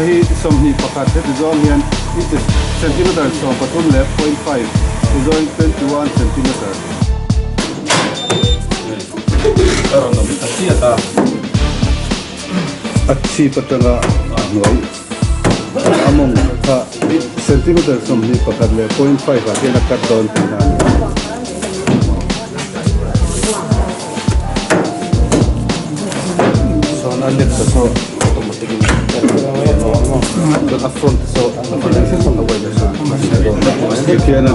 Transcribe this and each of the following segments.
Hei hi 21 heti zawng hian inches centimeter 13 leh 0.5 ti zawng 21 centimeter. A rawn awm ta chiat a. A chhip atanga a hnuai a mawng kha centimeter 21 leh 0.5 ah hian a cut dawn tihna a ni. Sawn a left a saw automatic in chuan a front saw a white a saw tikhian a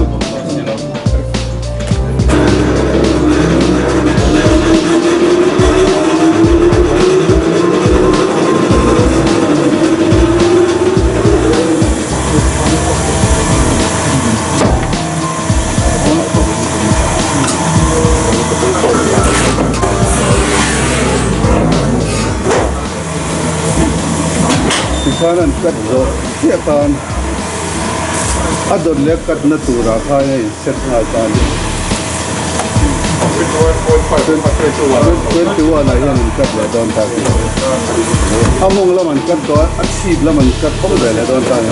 Tikhan an cut zawh chiah khan a dawt leh cut na turah khan a in set nghal ta a ni. 21 ah hian an cut leh dawn ta a ni. A mawng lam an cut tawh a, a chhip lam an cut ve leh dawn ta a ni.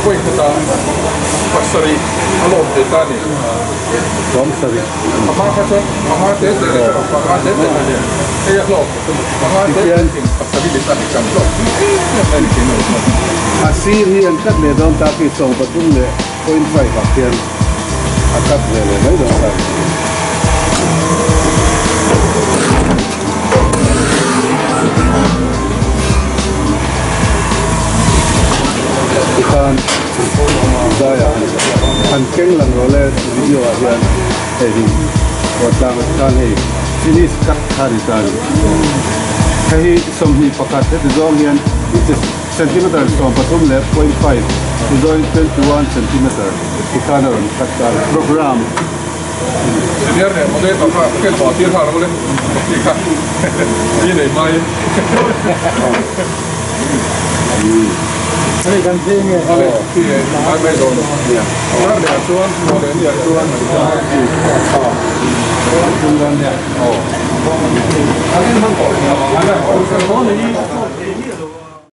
Vawi khatah pasarih a lawm thei ta a ni. Sawmsarih. Panga kha chuan panga te te leh panga te te a ni. Hei a hlawk panga te te in pasarih leh ta ni kan hlawk em em mai ni thei lo chuan. A sir hi an cut leh dawn ta khi 13 leh 0.5 ah khian a cut ve leh mai dawn ta ni. Tikhan zaiah han keng lang rawh le video ah hian hei hi Kawtlang ah khan hei finish cut kha ni ta a ni. Hei hi 21 heti zawng hian inches centimeter 13 leh 0.5 ti zawngin 21 centimeter tikhan a rawn cut ta a ni. Program. Senior leh moderator kha ken tawh tir nghal rawh le tih kha i nei hmai. Hei kan thei nge? Ale khi e ai mai dawn. Kar leh ah chuan hmuh leh ni ah chuan